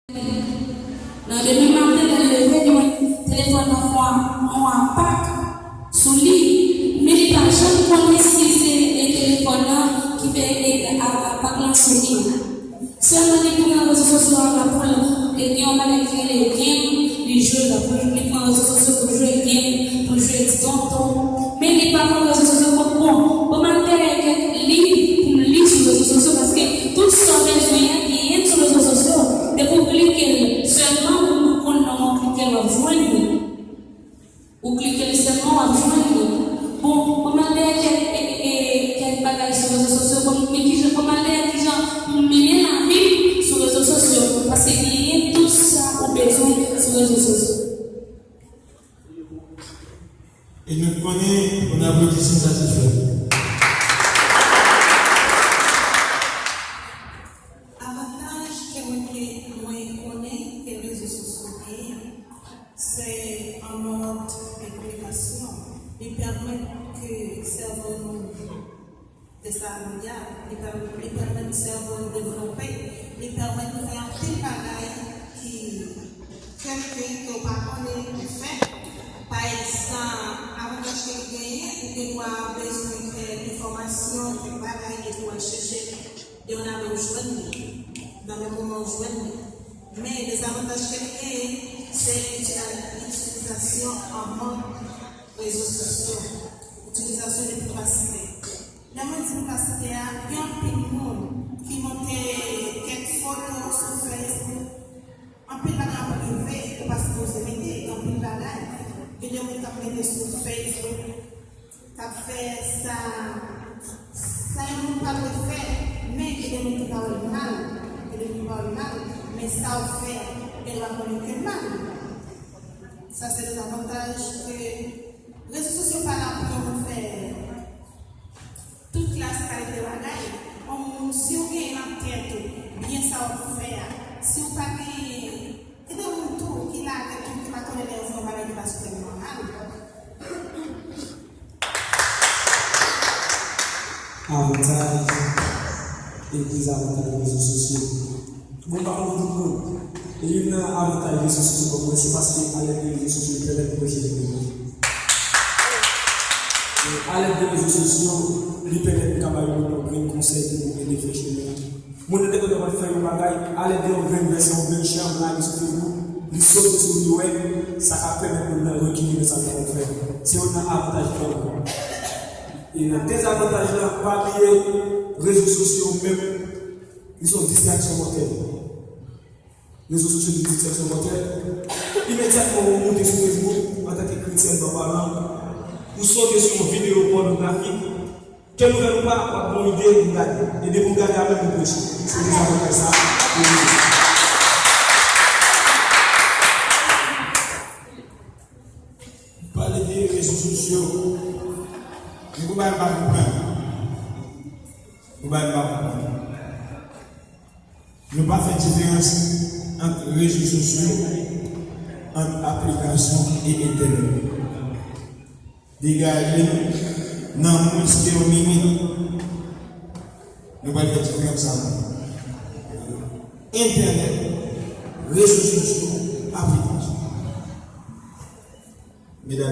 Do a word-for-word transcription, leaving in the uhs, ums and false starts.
Nan demen maten, lè l leve, li wè telefòn nan fè yon, yon apak sou li. Men li pa janm konnen si se, e, telefòn nan ki fè, e, a-, apak lan sou li. Sèlman li pran rezo sosyo a pou l, e, gen yon bagay ki rele game, li jwe l, pou l, li pran rezo sosyo pou l jwe game, pou l jwe ti tonton. Men li pa pran rezo sosyo pou bon. Bon, m al dèyè kèk liv pou m li sou rezo sosyo, paske tout sa w bezwen an genyen sou rezo sosyo. Depi w klike l sèlman, ou konn nan w klike l, w ap jwenn li. Ou klike l sèlman, w ap jwenn li. Bon, bon, m al dèyè kèk, e, e, e, kèk bagay sou rezo sosyo, bon, men kijan, bon, m al dèyè kijan pou m mennen lavi m sou rezo sosyo, paske genyen tout sa ou bezwen sou rezo sosyo. E nou konnen, on applaudit sans satisfaire. Avantaj ke mwen, ke mwen konnen ke rezo sosyo genyen, se an mòd de kominikasyon. Li pèmèt ke sèvo nou desann, li pèm-, li pèmèt sèvo nou devlope, li pèmèt nou fè anpil bagay ki, kèlke ke w pa konnen ou fè. Pa egzanp, avantaj ke li genyen, ou gen dwa bezwen fè enfòmasyon, fè bagay, epi w al chèche, e w nan men w jwenn li, nan menm moman w jwenn li. Men dezavantaj ke li genyen, se itila-, itilizasyon an mank rezo sosyo, itilizasyon de vivasite. Lè mwen di vivasite a, gen anpil moun ki monte kèk foto sou Facebook. Anpil bagay ap rive, ou pa sipoze mete, gen anpil bagay. Gen de moun k ap mete sou Facebook, k ap fè sa, sa yon moun pa dwe fè, men gen de moun ki pa wè l mal, gen de moun ki pa wè l mal, men sa w fè, gen dwa konnen ke l mal. Sa se dezavantaj ke rezo sosyo pa la pou yon moun fè tout klas kalite bagay. Yon moun, si w genyen nan tèt ou, byen sa w ap fè a, si w pa genyen, gen de moun tou ki lage tou, ki pa konnen lè yo fè yon bagay ki pa sètènman mal. Avantaj e dezavantaj rezo sosyo. Bon, pa pou tout moun. E youn nan avantaj rezo sosyo pou mwen, se paske alèd de rezo sosyo, li pèmèt mwen jere tèt mwen. E alèd de rezo sosyo, li pèmèt mwen ka bay moun yon grenn konsèy pou ede fè chemen an. Moun nan te kontan fè yon bagay, alèd de yon grenn vèsyon, yon grenn chan, lage sou Facebook, li sote sou li, wè, sa ka pèmèt moun nan rekile nan sa l t ap fè. Se youn nan avantaj li ban mwen. E nan dezavantaj la, pa bliye, rezo sosyo menm, li se yon distraksyon mòtèl. Rezo sosyo de distraksyon mòtèl. Imedyatman ou moute sou Facebook, antanke kretyèn, an palan, ou sote sou yon videyo pònografik, ke nouvèl ou pa, w ap gon ide, ou gade. E depi w gade a menm, ou preche. Se dezavantaj sa, ou rive. Pale de rezo sosyo, men gon bagay m pa konprann. Gon bagay m pa konprann. Nou pa fè diferans ant rezo sosyo, ant aplikasyon e entènèt. Degaje nou nan mwens ke yon minit. Nou pral fè diferans sa. Entènèt, rezo sosyo, aplikasyon. Medam